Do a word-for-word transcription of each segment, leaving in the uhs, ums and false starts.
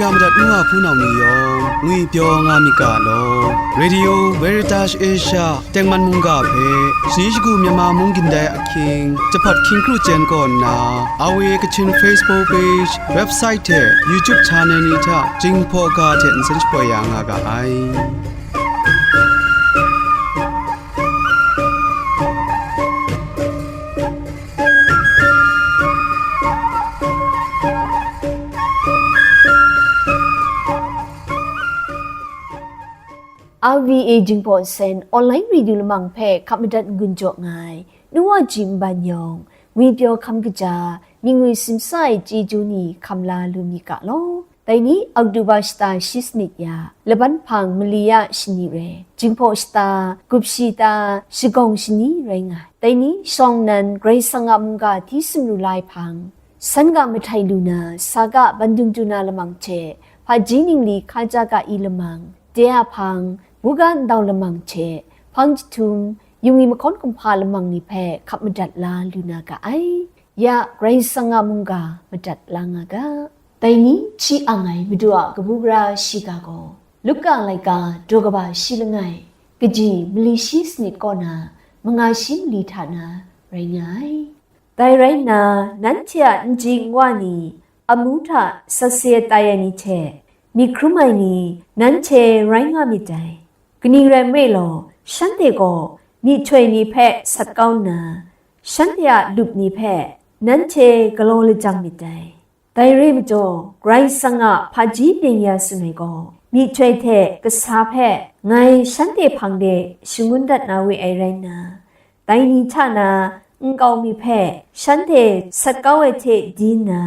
Ya madat nu wa hpunau ni yawng, ngwipyaw nga myit ga law. Radio Veritas Asia tengman mungga hpe, shani shagu Myanmar mung gindai ahkying, jahpat hkying kru chyen kaw nna, A W A Kachin Facebook page, website hte YouTube channel ni hta Jinghpaw ga hte nsen shapoi ya nga ga ai. R V A Jinghpaw Nsen online radio lamang hpe hkap madat n-gun jaw nga ai, nu wa ji nban yawng, ngwipyaw hkam kaja, myingwi simsa ai chyeju ni hkam la lu myit ga law. Dai ni, Oktoba shata shi sanit ya, Laban hpang mali ya shani rai, Jinghpaw shata, gup shi ta, shagawng shani rai nga ai. Dai ni, shawng nnan Karai Kasang a mungga hti sumru la ai hpang, san ga mahtai lu na, sa ga bandum du na lamang hte, hpaji ningli hkaja ga i lamang, de a hpang, buga ndau lamang hte, hpang jahtum, yungwi mahkawn kumhpa lamang ni hpe hkap madat la lu na ga ai. Ya Karai Kasang a mungga madat la nga ga. Dai ni hti ang ai Madu a kabu gara shiga gaw, Luka laika daw kaba shi langai, kaji mali shi sanit kaw na, manga shi mali hta na rai nga ai. Dai rai nna, nanhte a nji nwa ni, amu hta sakse tai ai ni hte, myit hkrum ai ni, nanhte rai nga myit dai. Kaning rai nme law, shanhte gaw myihtoi ni hpe sat kau nna, shanhte a lup ni hpe nanhte galaw lajang myit dai. Dai re ai majaw, Karai Kasang a hpaji byeng ya tsun ai gaw, myihtoi hte kasa hpe ngai shanhte hpang de shangun dat na we ai rai nna, dai ni hta na nkau mi hpe shanhte sat kau ai hte di nna,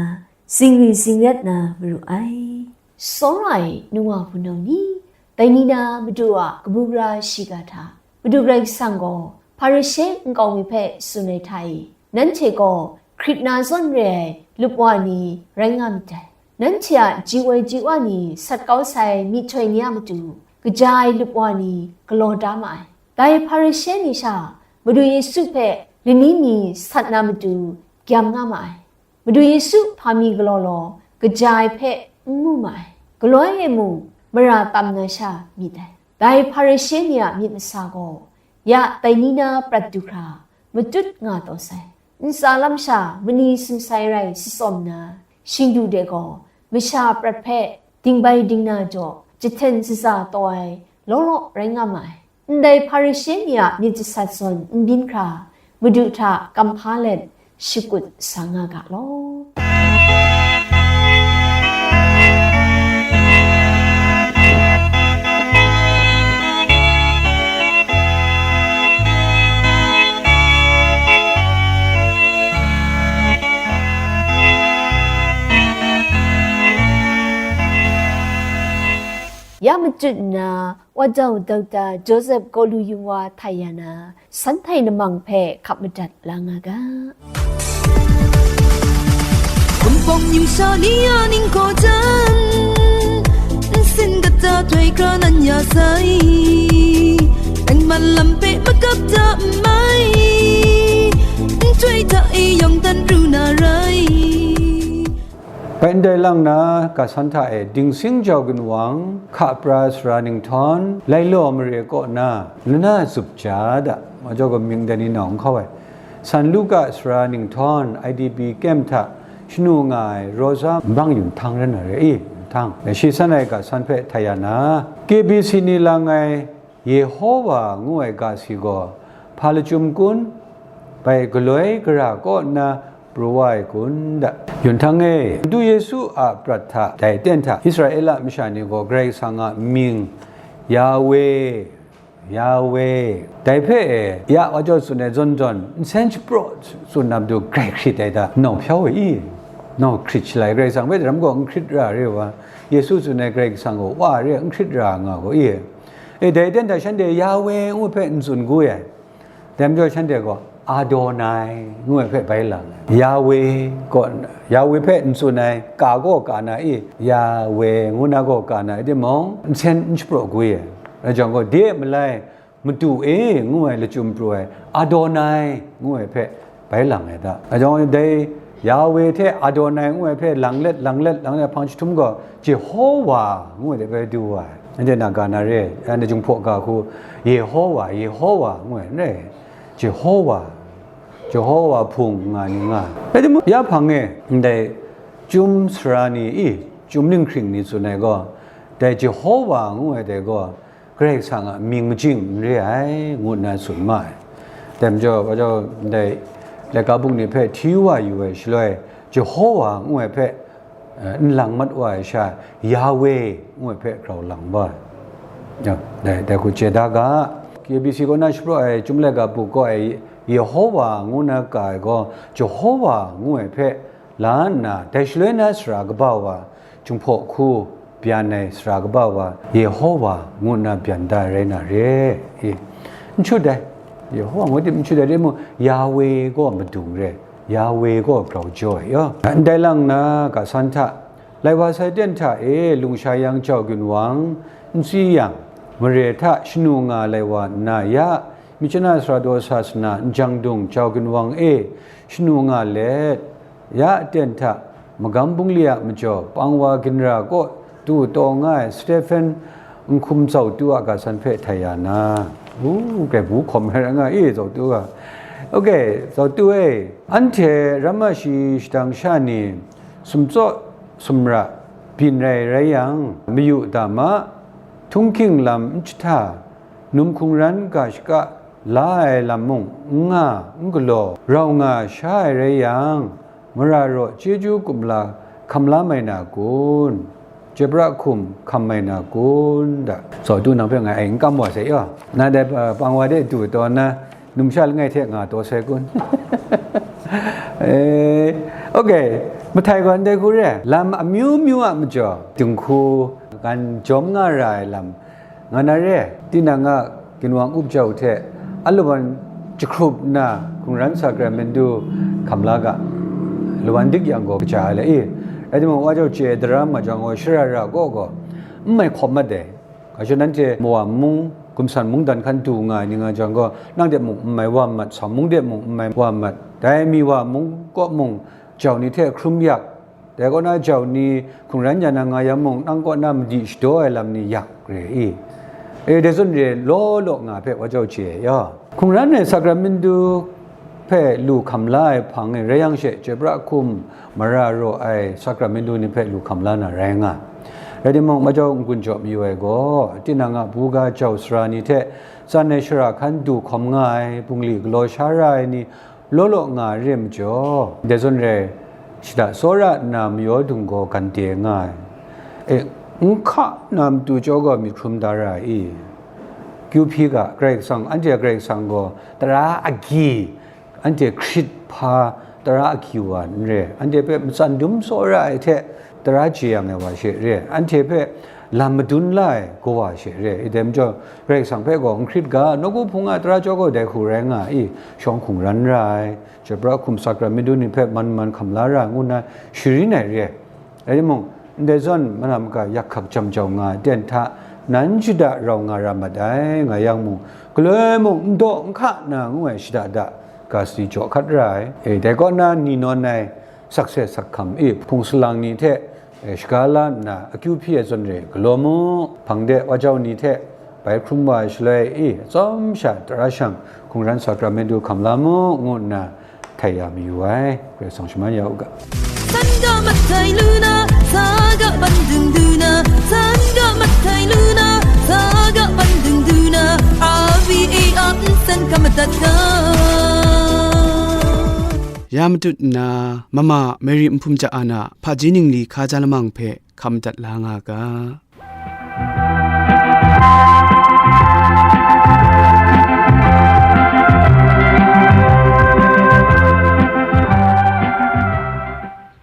zingri zingrat na maru ai. Tsawra ai nu wa hpunau ni, dai ni na Madu a kabu gara shiga hta, Madu Karai Kasang gaw Hparishe nkau mi hpe tsun ai hta e, nanhte gaw hkrit na zawn re ai lup wa ni rai nga myit dai. Nanhte a ji woi ji wa ni sat kau sai myihtoi ni a matu, kaja ai lup wa ni galaw da ma ai. Dai Hparishe ni sha Madu Yesu hpe lani ni sat na matu gyam nga ma ai. Madu Yesu hpa mi galaw law, kaja ai hpe n mu ma ai. Galoi e mung, mara tam na sha myit ai. Dai Hparishe ni a myit masa gaw, ya dai ni na prat du hkra, matut nga taw sai. Ntsa lam sha mani simsai rai shatsawm na, shingdu de gaw, masha prat hpe dingbai dingna jaw jahten shaza taw ai law law rai nga ma ai. Ndai Hparishe ni a myit jasat zawn n byin hkra, Madu hta kamhpa let shakut sa nga ga law. Ya machut nna, Wa jau Dokta Joseph Kawlu Yung Wa htai ya na, san htai namang hpe hkap madat la nga ga. Kumpawng yumsha ni a ninghkaw jan, nsin kata htoi kra nan ya sai, tengman lam hpe makap ta n mai, nhtoi hta e yawng dan pru na rai. Bai ndai lang na, ga san hta e, Dingsing Jau Ginwang, Hka Pra Sara Ninghtawn, Lailaw Mare kaw na, lana zup ja da, majaw ga mying dai ni nau n hkau ai. San Luka Sara Ninghtawn, I D P camp hta shanu nga ai Rosa Nbang Yun Htang ran na re i, Yun Htang. Shi san ai ga san hpe htai ya na, K B C ni lang ai, Yehowa ngu ai ga si gaw hpa lachyum kun? Bai galoi gara kaw nna pru wa ai kun da? Yun Htang e, Madu Yesu a prat hta, dai aten hta Israela masha ni gaw Karai Kasang a mying, Yawe, Yawe, dai hpe e, ya wa jaw tsun ai zawn zawn, nsen shapraw tsun na matu grai hkrit ai da, nau hpyau ai i? Nau hkrit shalai, Karai Kasang hpe daram gaw n hkrit ra re wa, Yesu tsun ai Karai Kasang gaw wa re n hkrit ra nga gaw i? E, dai aten hta shanhte Yawe ngu hpe n tsun gu ai. Dai majaw shanhte gaw Adonai ngu ai hpe bai lang ai. Yawe gaw, Yawe hpe n tsun ai, ka gaw ka na i, Yawe ngu na gaw ka na i timung, nsen n shapraw gu ai. Rai jang gaw, de a malai, Madu e ngu ai lachyum pru ai, Adonai ngu ai hpe bai lang ai da. Rai jang gaw, dai Yahweh hte Adonai ngu ai hpe lang let, lang let, lang let hpang jahtum gaw, Jehowa ngu ai hte bai du wa ai. Anhte na ga na re, anhte Jinghpaw ga hku, Yehowa, Yehowa ngu ai, n rai, Jehowa, Jehowa hpung nga ni nga ai. Rai timung, ya hpang e, ndai chyum sara ni, i, chyum ninghkring ni tsun ai gaw, dai Jehowa ngu ai dai gaw, Karai Kasang a mying majing n re ai, ngu nna tsun ma ai. Dai majaw, wa jau ndai laika buk ni hpe hti wa yu ai shaloi, Jehowa ngu ai hpe, eh, n lang mat wa ai sha, Yahweh ngu ai hpe grau lang wa ai. Ya, dai, dai hku chye da ga, K B C kaw na shapraw ai Chyum Laika buk kaw ai Yehowa ngu na ka ai gaw, Jehowa ngu ai hpe la nna, dai shaloi na sara kaba wa, Jinghpaw hku byan ai sara kaba wa, Yehowa ngu nna byan da ai rai na re. E, n shut ai, Yehowa ngu tim n shut ai, rai mung, Yahweh gaw madung re, Yahweh gaw grau jaw ai yaw. Ndai lang na ga san hta, lai wa sai ten hta e lungsha yang jau ginwang n si yang, mare hta shanu nga lai wa nna ya, Myitkyina Sara daw sa sana n jang dung jau ginwang e shanu nga let, ya aten hta magam bungli a majaw pang wa ginra kaw du taw nga ai Stephen n hkum zau tu a ga san hpe htai ya na, u, grai bu hkawm ai ra nga i, zau tu a. Ok, zau tu e, anhte ram a shi shadang sha ni sumtsaw sumra byin rai rai yang, mayu da ma, htunghking lam n jahta, num hkungran ga shaka la ai lam mung n nga n galaw, rau nga sha ai rai yang, mara raw chyeju kumla hkam la mai na kun? Chyoi pra hkum hkam mai na kun? Da, Zau tu nang hpe ngai ai n kam wa sai yaw, na dai, uh, pang wa de du taw nna, numsha langai hte nga taw sai kun? Eh, ok, mahtai gaw ndai hku re, lam amyu myu a majaw, dinghku, gan jawm nga ra ai lam, nga na re, tinang a ginwang up jau hte, alawan jahkrup nna hkungran sakramentu hkam la ga, lawan dik yang gaw kaja ai le i, rai timung, wa jau chye daram ma jang gaw, shara ra gaw gaw, n mai hkawm mat ai. Gaja nanhte mawa mung, gumsan mungdan hkan du nga ai ni nga jang gaw, nang de mung n mai wa mat, sawng mung de mung n mai wa mat, dai mi wa mung kaw mung jau ni hte hkrum yak, dai kaw na jau ni hkungran ya na nga yang mung, nang kaw na madi shadaw ai lam ni yak re i? E, dai zawn re law law nga hpe wa jau chye ya. Hkungran ai sakramentu hpe lu hkam la ai hpang e rai yang she, chyoi pra hkum mara raw ai sakramentu ni hpe lu hkam la na rai nga. Rai timung, majau n-gun jaw mayu ai gaw, tinang a buga jau sara ni hte tsan ai shara hkan du hkawm nga ai, bungli galaw sha ra ai ni, law law nga re majaw, dai zawn rai, shada tsawra nna mayaw dung gaw gande nga ai. E, n hka na matu jaw gaw myit hkrum da ra i? Kyu hpyi ga, Karai Kasang, anhte a Karai Kasang gaw tara agyi, anhte hkrit hpa tara agyi wa n re, anhte hpe matsan dum tsawra ai hte tara jeyang ai wa she re, anhte hpe lam madun la ai kawa she re. I dai majaw, Karai Kasang hpe gaw n hkrit ga, nawku hpung a tara jaw gaw dai hku rai nga i? Shawng hkungran ra ai, chyoi pra hkum sakramentu ni hpe man man hkam la ra ai ngu nna sharin ai re. Rai timung, ndai zawn mana maka yak hkak jam jau nga ai ten hta, nan shada rau nga ra mat ai, nga yang mung, galoi mung n daw n hka na ngu ai shada da ga sadi jaw hkat ra ai. E, dai kaw na ni nawn ai sakse sakhkam e hpung salang ni hte, e, shaga la nna akyu hpyi ai zawn re galaw mu, hpang de wa jau ni hte bai hkrum wa ai shaloi e, atsawm sha tara shang hkungran sakramentu hkam la mu, ngu nna htai ya mayu ai. Karai Kasang shaman ya u ga. San ga matai lu na, sa ga ban dung du na, san ga matai lu na, sa ga ban dung du na, R V A a nsen ka madat ga. Ya matut nna, Mama Mary Nhpum Ja Ana hpaji ningli hkaja lamang hpe hkam dat la nga ga.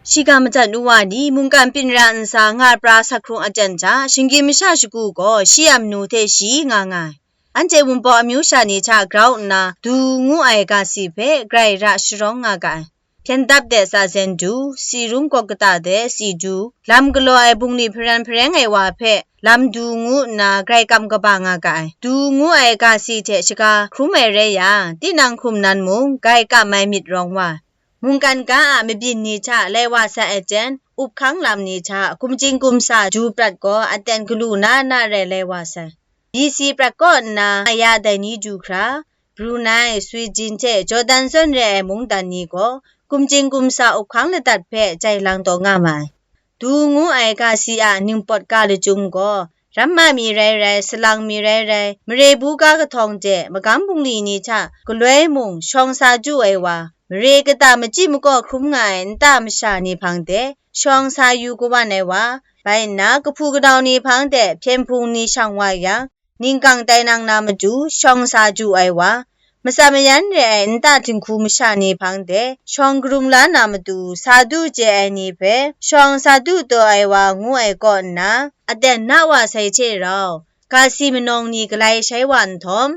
Shiga madat nu wa ni, mungkan pyin ra ntsa nga pra sak hkrung aten hta, shinggyim masha shagu gaw shi a manu hte shi nga nga ai. Anhte Wunpawng amyu sha ni hta grau nna, du ngu ai ga si hpe grai ra sharawng nga ga ai. Hpyen dap de tsa zen du, si rung kawk kata de si du, lam galaw ai bungli hpareng hpareng ai wa hpe lam du ngu nna grai kam kaba nga ga ai. Du ngu ai ga si hte shaga hkrum ai rai yang, tinang hkum nan mung grai kam ai myit rawng wa ai. Mungkan ga a mabyin ni hta lai wa sai ai jen, up hkang lam ni hta gumjing gumsa du prat gaw aten galu na na rai lai wa sai. B C prat kaw nna ya dai ni du hkra, Brunei, Sweden hte Jordan zawn re ai mungdan ni gaw gumjing gumsa up hkang ladat hpe jai lang taw nga ma ai. Du ngu ai ga si a ningpawt ga lachyum gaw, ramma mi rai rai, salang mi rai rai, mare buga kahtawng de magam bungli ni hta galoi mung shawng sa du ai wa, mare kata machyi makaw hkrum nga ai nta masha ni hpang de shawng sa yu kawan ai wa, bai nna kahpu kanau ni hpang de hpyen hpung ni shang wa yang, ningkang tai nang na matu shawng sa du ai wa, matsan mayan re ai nta dinghku masha ni hpang de shawng karum la na matu sa du chye ai ni hpe shawng sa du taw ai wa ngu ai kaw nna, aten na wa sai hte rau, ga si manawng ni galai shai wa nhtawm,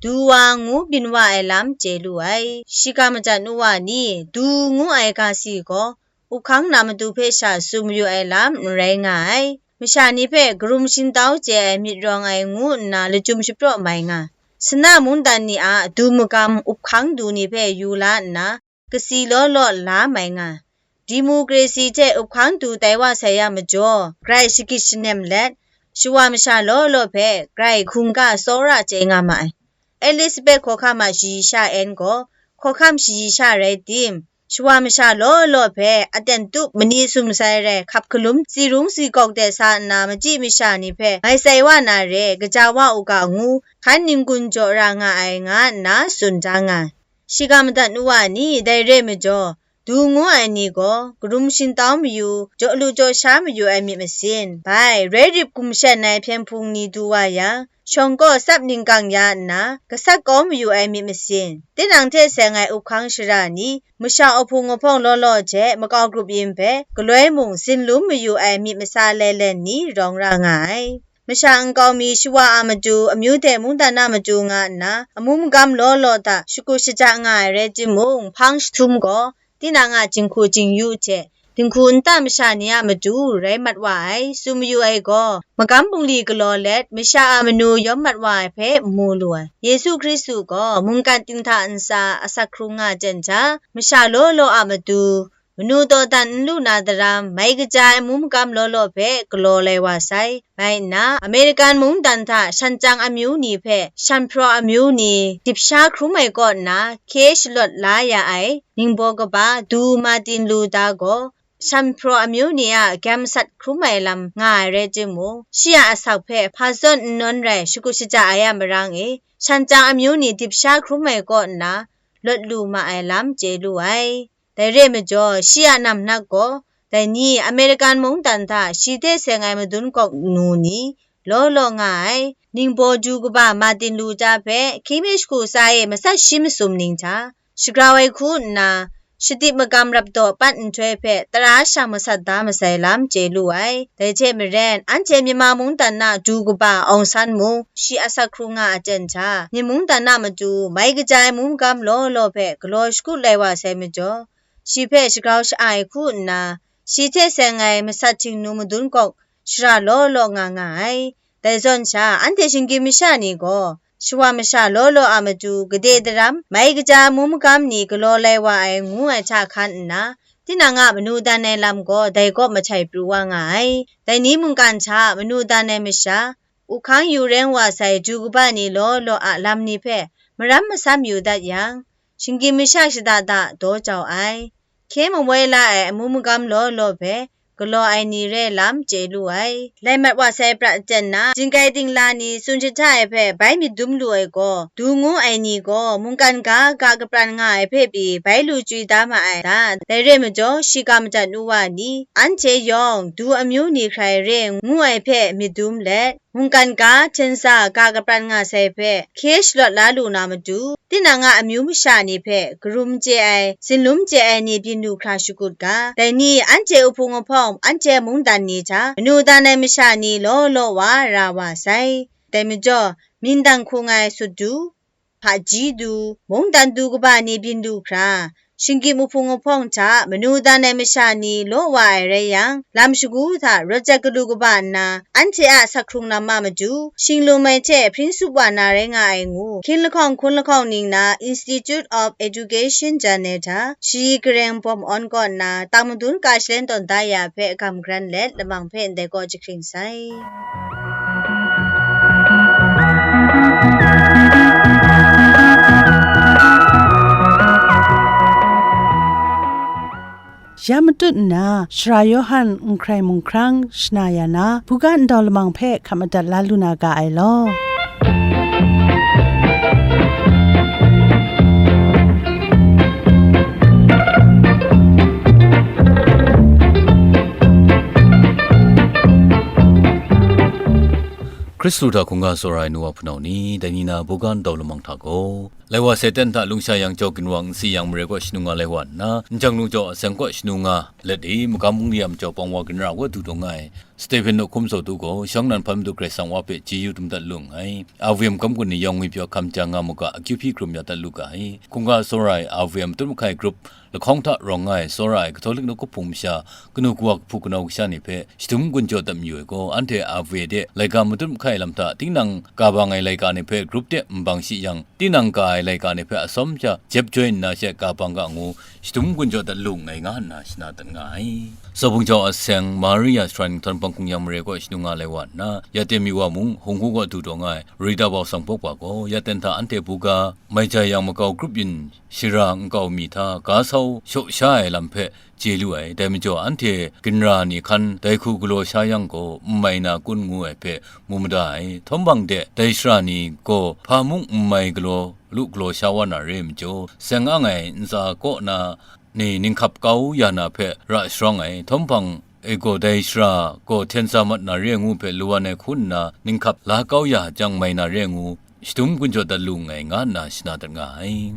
du wa ngu byin wa ai lam chye lu ai. Shiga madat nu wa ni, du ngu ai ga si gaw, up hkang na matu hpe sha tsun mayu ai lam n rai nga ai. Masha ni hpe karum shingtau chye ai myit rawng ai ngu nna lachyum shapraw mai nga. Sana mungdan ni a du magam up hkang du ni hpe yu la nna, kasi law law la mai nga. Democracy hte up hkang du tai wa sai ya majaw, grai shagit shanem let, shawa masha law law hpe grai hkungga tsawra chye nga ma ai. Elizabeth hkawhkam a shayi sha en gaw, hkawhkam shayi sha rai tim, shawa masha law law hpe aten tup mani sum sai rai hkap hkalum, si rung si gawk de sa nna, machyi masha ni hpe mai sai wa na re, kaja wa u ga ngu, hkan n-gun jaw ra nga ai, nga nna tsun da nga ai. Shiga madat nu wa ni, dai re ai majaw, du ngu ai ni gaw, karum shingtau mayu, jaw lu jaw sha mayu ai myit masin, bai, roi rip gumshen ai hpyen hpung ni du wa yang, shawng kaw tsap ningkang ya nna, gasat kau mayu ai myit masin, tinang hte seng ai up hkang shara ni, masha ahpung ahpawng law law hte makau grup yin hpe, galoi mung sinlum mayu ai myit masa lailen ni rawng ra nga ai. Masha nkau mi shawa a matu, amyu hte mungdan a matu nga nna, amu magam law law hta shakut shaja nga ai rai timung, hpang jahtum gaw, tinang a jinghku jingyu hte, dinghku nta masha ni a matu rai mat wa ai, tsun mayu ai gaw, magam bungli galaw let, masha a manu yawm mat wa ai hpe mu lu ai. Yesu Hkristu gaw mungkan ting hta ntsa asak hkrung nga jen hta, masha law law a matu, manu dawdan n lu na daram, mai kaja ai amu magam law law hpe galaw lai wa sai. Bai nna, American mungdan hta shan chyang amyu ni hpe shan hpraw amyu ni dip sha hkrum ai kaw nna, hkye shalawt la ya ai, ningbaw kaba du Martin Luther gaw, shan hpraw amyu ni a gyam sat hkrum ai lam nga ai rai timung, shi a asak hpe hpa zawn n nawn rai shakut shaja ai a marang e, shan chyang amyu ni dip sha hkrum ai kaw nna, lawt lu ma ai lam chye lu ai. Dai re ai majaw, shi a namnak gaw, dai ni American mungdan hta shi hte seng ai madun kawk nu ni law law nga ai, ningbaw du kaba Martin Luther hpe hkying mi shagu tsa e matsat shi masum ning hta, shagrau ai hku nna, shadip magam rap daw pat nhtoi hpe tara shang masat da masai lam chye lu ai. Dai hte maren, anhte Myanmar mungdan na du kaba Aung San mung, shi asak hkrung nga a jen hta, Myen mungdan na matu mai kaja ai amu magam law law hpe galaw shakut lai wa sai majaw, shi hpe shagrau sha-ai hku nna, shi hte seng ai masat htingnu madun kawk shara law law nga nga ai. Dai zawn sha, anhte shinggyim masha ni gaw, shawa masha law law a matu gade daram, mai kaja amu magam ni galaw lai wa ai ngu ai hta hkan nna, tinang a manu dan ai lam gaw dai kaw mahtai pru wa nga ai. Dai ni mungkan hta manu dan ai masha, up hkang yu reng wa sai du kaba ni law law a lam ni hpe maram masam yu dat yang, shinggyim masha shada da daw jau ai. Hkye mawai la ai amu magam law law hpe galaw ai ni re lam chye lu ai. Lai mat wa sai pra aten na, jingkai dingla ni tsun shahta ai hpe bai myit dum lu ai gaw, du ngu ai ni gaw mungkan ga ga kapran nga ai hpe pyi bai lu chywi da ma ai ta? Dai re ai majaw, shiga madat nu wa ni, anhte yawng du amyu ni hkrai re ngu ai hpe myit dum let, mungkan ga hten sa ga kapran nga sai hpe hkye shalawt la lu na matu, tinang a amyu masha ni hpe karum chye ai, sinlum chye ai ni byin lu hkra shakut ga, dai ni anhte uhpung ahpawng, anhte mungdan ni hta manu dan ai masha ni law law wa ra wa sai. Dai majaw, mindang hkung ai sut du, hpaji du, mungdan du kaba ni byin lu hkra, shinggyim uhpung uhpawng hta manu dan ai masha ni law wa ai rai yang, lam shagu hta rawt jat galu kaba nna, anhte a sak hkrung lam a matu, shing lum ai hte hpring sup wa na rai nga ai ngu, hkying lahkawng hkun lahkawng ning na Institute of Education Journal hta, shayi gareng bawm awn kaw nna, tang madun ka shalen tawn da ya hpe gam garan let, lamang hpe ndai kaw jahkring sai. Ya matut nna, Sara Yawhan n hkrai mung hkrang shana ya na, buga ndau lamang hpe hkap madat la lu na ga ai law. Hkristu hta hkungga tsawra ai nu wa hpunau ni, dai ni na buga ndau lamang hta gaw, lai wa Satan hta lungsha yang jau ginwang n si yang mare kaw shanu nga lai wa nna, n jang nu jau aseng kaw shanu nga let i, magam bungli a majaw pawng wa ginra wa du taw nga ai, Stephen Nohkum Sawtu gaw, shawng nnan hpan madu Karai Kasang wa hpe chyeju dum dat lu nngai. A V M kam kun ni yawng ngwipyaw hkam jang nga mu ga, akyu hpyi hkrum ya dat lu ga ai. Hkungga tsawra ai A V M matut mahkai grup lahkawng hta rawng nga ai tsawra ai Katolik nawku hpung masha, kanu kawa kahpu kanau kasha ni hpe shadum gun jaw dat mayu ai gaw, anhte A V A de laika matut mahkai lam hta tinang ka bang ai laika ni hpe grup de nbang shi yang, tinang ka ai laika ni hpe atsawm sha jep joi nna she ka bang ga ngu, shadum gun jaw dat lu nngai nga nna shana dat nga ai. Sawbung jau aseng Maria Shran Nhtawm Bang Hkung Yang mare kaw shanu nga lai wa nna, ya ten mi wa mung hkungga kaw du taw nga ai Rita Bau Sang Bawk Wa gaw, ya ten hta anhte buga mai jai yang makau grup yin shara nkau mi hta ga sau shaw sha ai lam hpe chye lu ai. Dai majaw, anhte ginra ni hkan dai hku galaw sha yang gaw, n mai na kun ngu ai hpe mu mada ai. Htawm bang de, dai shara ni gaw hpa mung n mai galaw lu galaw sha wa na re ai majaw, seng ang ai ntsa kaw na ni ninghkap kau ya na hpe ra sharawng ai. Htawm hpang e gaw dai shara gaw hten sa mat na re ai ngu hpe lawan ai hku nna ninghkap la kau ya jang mai na re ai ngu, shadum gun jaw dat lu nngai nga nna shana dat nga ai.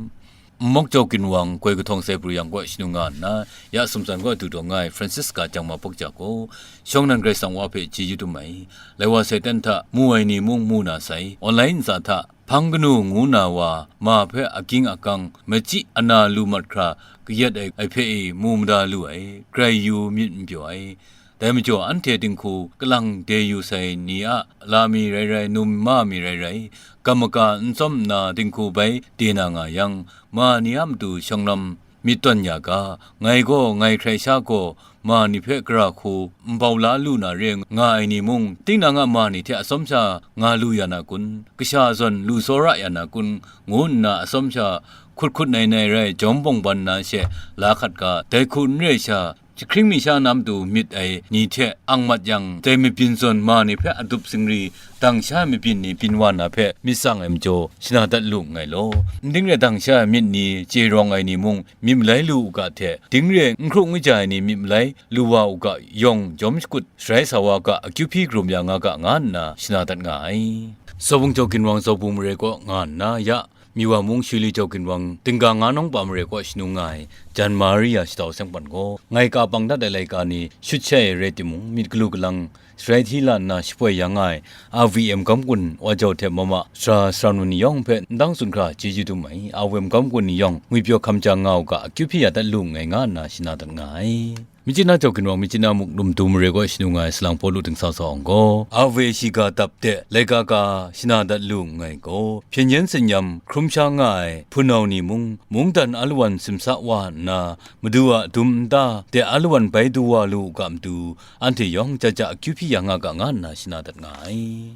Nmawk jau ginwang koi kahtawng sai pru yang kaw shanu nga nna, ya sumtsan kaw du taw nga ai Francisca Jangma Bawk Ja gaw, shawng nnan Karai Kasang wa hpe chyeju dum ai. Lai wa Satan hta mu ai ni mung mu na sai, online ntsa hta hpang kanu ngu na wa ma hpe agying agang, machyi ana lu mat hkra kayat ai, ai hpe e mu mada lu ai, grai yu myit n pyaw ai. Dai majaw, anhte dinghku kalang de yu sai ni a la mi rai rai, num ma mi rai rai, gam maga n tsawm nna dinghku bai de na nga yang, ma ni a matu shawng lam myit tawn ya ga, ngai gaw, ngai hkrai sha gaw, ma ni hpe gara hku nbau la lu na re nga ai ni mung, tinang a ma ni hte atsawm sha nga lu ya na kun, kasha zawn lu tsawra ya na kun, ngu nna atsawm sha hkut hkut nai nai rai jawm bawng ban na she la hkat ga, dai hku n re sha, jahkring mi sha na matu myit ai ni hte ang mat yang, dai mabyin zawn ma ni hpe adup zingri, dang sha ai mabyin ni byin wa na hpe myit tsang ai majaw, shana dat lu nngai law. N ding re dang sha ai myit ni chye rawng ai ni mung, myit malai lu u ga hte, ding re n hkru n kaja ai ni myit malai lu wa u ga yawng jawm shakut sharai sa wa ga, akyu hpyi karum ya nga ga, nga nna shana dat nga ai. Sawbung jau ginwang Zawbung mare kaw nga nna, ya, mi wa mung Shili jau ginwang Dingga nga nawng pa mare kaw shanu nga ai, Jan Maria Shadau Seng Pan gaw, ngai ka bang dat ai laika ni shut shai ai rai timung, myit galu galang sharai hti la nna shapoi ya nga ai, A V M kam kun wa jau hte mama, sara saran ni yawng hpe ndang tsun hkra chyeju dum ai, A V M kam kun ni yawng ngwipyaw hkam jang nga u ga, akyu hpyi ya dat lu nngai nga nna shana dat nga ai. Myitkyina jau ginwang, Myitkyina muk Lumtu mare kaw shanu nga ai salang Pawlu dingsa sa awng gaw, A V A shiga dap de laika ka shana dat lu nngai gaw, hpyen yen tsin-yam hkrum sha nga ai hpunau ni mung, mungdan alawan simsa wa nna, Madu a dum nta de alawan bai du wa lu u ga matu, anhte yawng ja ja akyu hpyi ya nga ga, nga nna shana dat nga ai.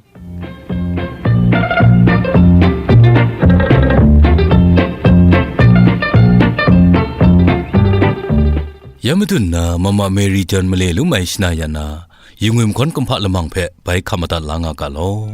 Ya madu nna, Mama Mary John male lum ai shana ya na, yu ngwi mahkawn kumhpa lamang hpe bai hkam madat la nga ga law.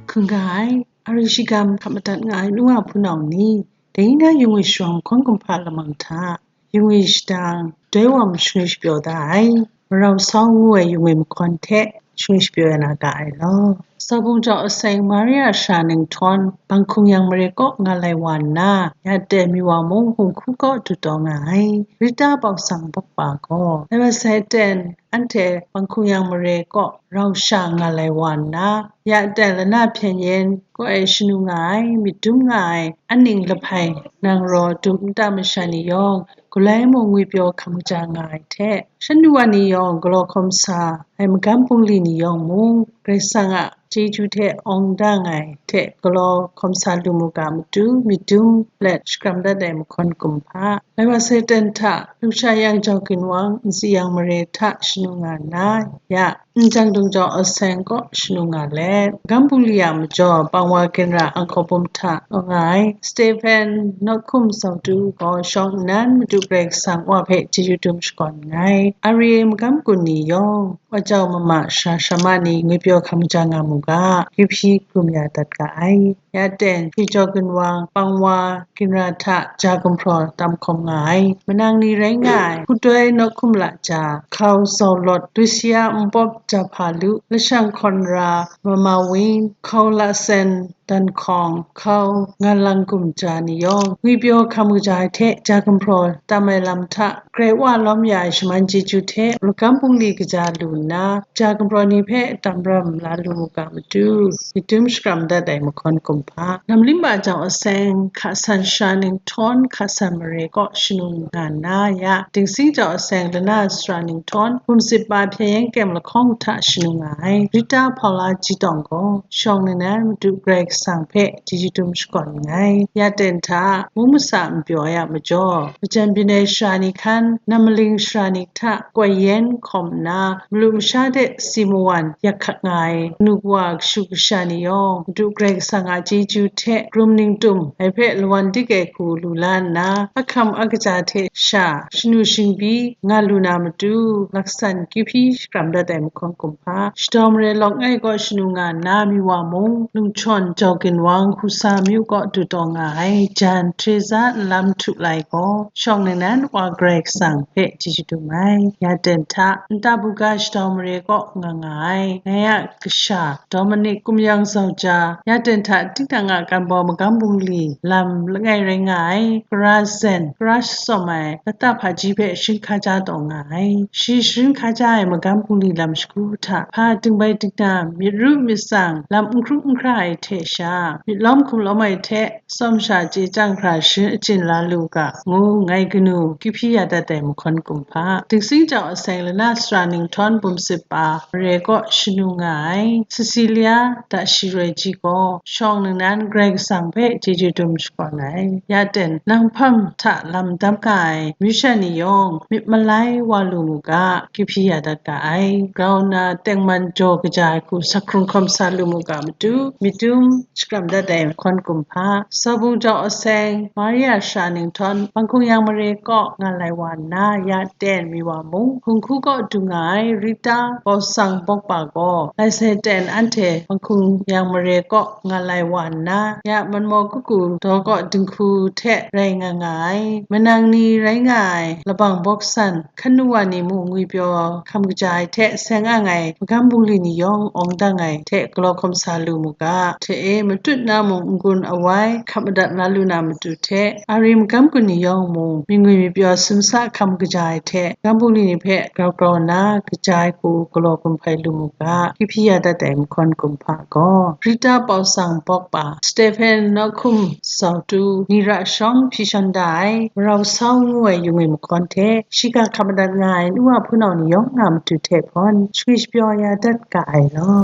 Hkungga ai, a rai shigam hkap madat nga ai nu wa hpunau ni, dai na yu ngwi shawng hkawn kumhpa lamang hta, yu ngwi shadang, doi wa ma shangwi shapyaw da ai, marau sau ngu ai yu ngwi mahkawn hte shangwi shapyaw ya na ga ai law. Sawbung jau aseng Maria Shara Ninghtawm, Bang Hkung Yang mare kaw nga lai wa nna, ya ten mi wa mung hkungga kaw du taw nga ai, Rita Bau Sang Bawk Pa gaw, lai wa sai ten, anhte Panghkung Yang mare kaw rau sha nga lai wa nna, ya aten lana hpyen yen kaw e shanu nga ai, myit dum nga ai, aning lahpai nang raw dum nta masha ni yawng, galai mung ngwipyaw hkam kaja nga ai hte, shanu wa ni yawng galaw hkawm sa ai magam bungli ni yawng mung, Karai Kasang a chyeju hte awng dang ai hte galaw hkawm sa lu mu ga matu, myit dum let shakram dat ai mahkawn kumhpa, Lai wa Satan hta, Lusha Yang Jau Ginwang, Nsi Yang mare hta shanu nga nna, ya, Njang Dung Jau Aseng kaw shanu nga let, Gam Bungli a majaw Pangwa Ginra Anghkaw Bum hta nga ai, Stephen Nawkhum Zautu gaw shawng nnan Madu Karai Kasang Wa hpe chyeju dum shakawn nngai. Ari e magam gun ni yawng, Wa Jau Mama Sara Sara Ma ni ngwipyaw hkam kaja nga mu ga, kihpi hkrum ya dat ga ai. Ya ten, Hpyi Jau Ginwang, Pangwa Ginra hta ja gumhpraw tam hkawm nga ai. Manang ni rai nga ai, Hkutoi Nawkhum Laja, Hkau Zaulawt, Lusia Npawp Jahpa Lu, Lashang Hkawn Ra, Mama Win, Hkau Lasen, Dan Hkawng, Hkau Ngan Lang Gumja ni yawng, ngwipyaw hkam kaja ai hte ja gumhpraw tam ai lam hta, Karai Wa lawm ya ai shaman chyeju hte, magam bungli kaja lu nna, ja gumhpraw ni hpe tam ram la lu mu ga matu, myit dum shakram dat ai mahkawn kumhpa, Namlimba Jau Aseng, Hka San Sara Ninghtawng, Hka San mare kaw shanu nga nna, ya, Dingsing Jau Aseng, Lana Sara Ninghtawng, Hpum Sip Pa Hpyen Yen Kyem Lahkawng hta shanu nga ai, Rita Paula Jitawng gaw, shawng nnan Madu Karai Kasang hpe chyeju dum shakawn nngai. Ya ten hta, Mung Masa Npyaw ai a majaw, majan byin ai sara ni hkan, nam maling sara ni hta koi yen hkawm nna, malu masha de si mawan yak hkat nga ai kanu kawa kashu kasha ni yawng, Madu Karai Kasang a chyeju hte krum ningtum ai hpe lawan dik ai hku lu la nna, ahkam akaja hte sha shanu shingbi nga lu na matu, laksan kihpi shakram dat ai mahkawn kumhpa, Shadaw Mare Lawk Ngai kaw shanu nga nna, Miwa mung, Lungchawn Jau Ginwang, Husa Myu kaw du taw nga ai, jan Hteza Nlam Htu Lai gaw, shawng nnan Wa Karai Kasang hpe chyeju dum ai. Ya ten hta, Nta Buga Shadaw Mare kaw nga nga ai, ngai a kasha, Dominic Kumyang Zauja, ya ten hta tinang a kan baw magam bungli lam langai rai nga ai, Kara Zen, Kara Shatsawm ai, Lata Hpaji hpe sharin hkaja taw nga ai. Shi sharin hkaja ai magam bungli lam shagu hta, hpa dingbai dingna, myit ru myit tsang, lam n hkrup n hkra ai hte sha, myit lawm hkum lawm ai hte, tsawm sha chye chyang hkra sharin achyin la lu ga, ngu ngai kanu kihpi ya dat ai mahkawn kumhpa, Dingsing Jau Aseng, Lana Sara Ninghtawng, Bum Sip Pa, mare kaw shanu nga ai, Cecilia Dashi Roi Ji gaw, shawng nnan Karai Kasang hpe chyeju dum shakawn ai. Ya ten, nang hpang hta lam dam nga ai, myu sha ni yawng, myit malai wa lu mu ga, kihpi ya dat ga ai. Grau nna tengman jaw kaja ai hku, sa hkrung hkawm sa lu mu ga matu, myit dum shakram dat ai mahkawn kumhpa, Sabung Jau Aseng, Maria Sara Ninghtawng, Panghkung Yang mare kaw nga lai wa nna, ya ten Miwa mung, Hkung Hku kaw du nga ai Rita Bawsang Bawkpa gaw, lai sai ten anhte Panghkung Yang mare kaw nga lai wa nna, ya Manmaw Kuku daw kaw dinghku hte rai nga nga ai, manang ni rai nga ai Labang Bawksan, hkanu wa ni mung ngwipyaw hkam kaja ai hte seng ang ai magam bungli ni yawng awng dang ai hte galaw hkawm sa lu mu ga, hte e matut na mung n-gun awai hkap madat la lu na matu hte, Ari magam gun ni yawng mung myingwi myipyaw sumsa hkam kaja ai hte, magam bungli ni hpe grau grau nna kaja ai hku galaw gun hpai lu mu ga, kihpi ya dat ai mahkawn kumhpa gaw, Rita Bawsang Bawkpa, Stephen Nawkhum Zautu, Ni Ra Shawng hpyi shan da ai, Marau Sau ngu ai yung e mahkawn hte, shiga hkap madat nga ai nu wa hpunau ni yawng a matu hte hpawn, shagwi shapyaw ya dat ga ai law.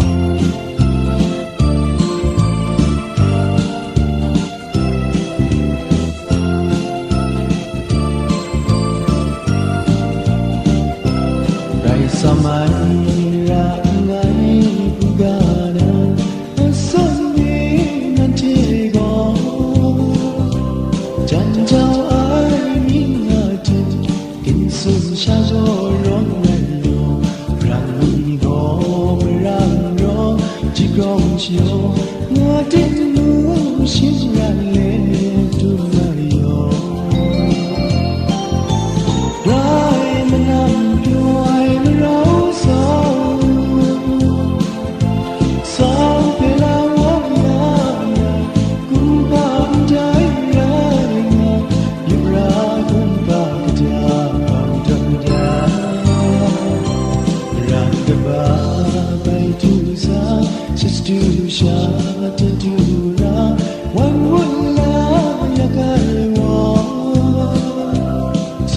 Rai sa mai ra nngai u ga na, asan e nanhte gaw, jan jau ai mying a hte, ginsun sha jaw rawng rai yaw, rang mi gaw marang raw, ji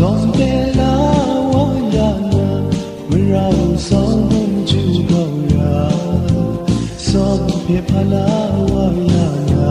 Sawm hpe la wa ya na, marau sawng mung ju gaw ra, sawm hpe hpa la wa ya na.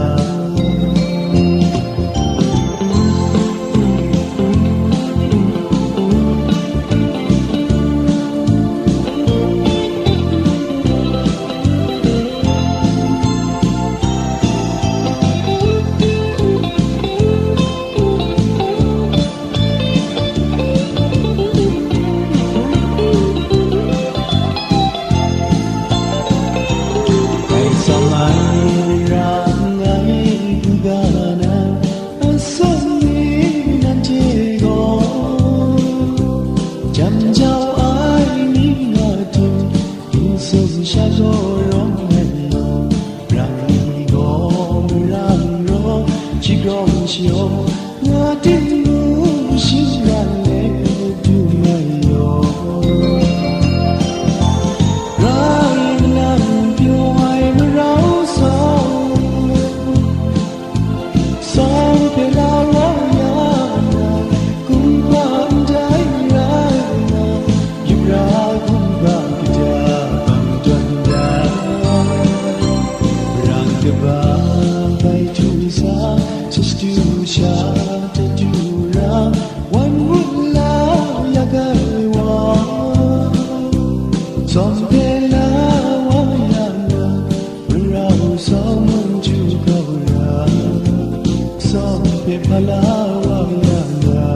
Dai sawng ai ra nngai u ga na, asak ni nanhte gaw, jam jau ai mi nga hte, n sum sha gaw rawng ai, rang ni gaw marang raw, shi grawng shi yaw, nga ting mu shing ran le dum ai yaw. Rai nlang pyaw ai marau sa, sawng hpe la wa ya na, kumhpa ndai rai na, yubra kumhpa kata bang tawn da. Brang kaba bai htu sa, sa shadu sha tadu ra, wan ngut la ya gai wa. Sawng hpe la wa ya na, marau sawng mung ju gaw ra, sawng hpe hpa la wa ya na.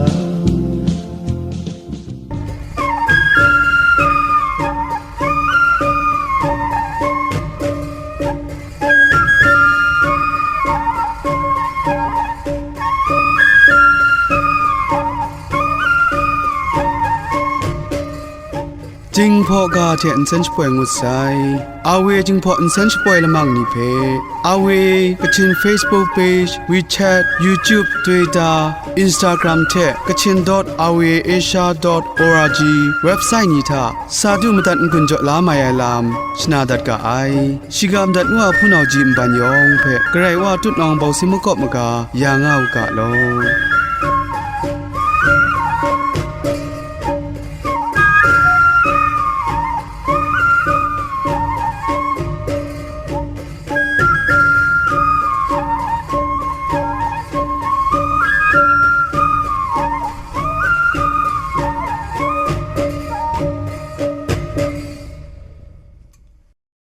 Jinghpaw ga hte nsen shapoi ngut sai. Awe Jinghpaw nsen shapoi lamang ni hpe, Awe Kachin Facebook page, WeChat, YouTube, Twitter, Instagram hte Kachin dot awe asia dot org website ni hta sa du madat n-gun jaw la mai ai lam shana dat ga ai. Shiga madat ngu a hpunau ji nban yawng hpe Karai Wa tutnawng bawsi makawp maga ya nga u ga law.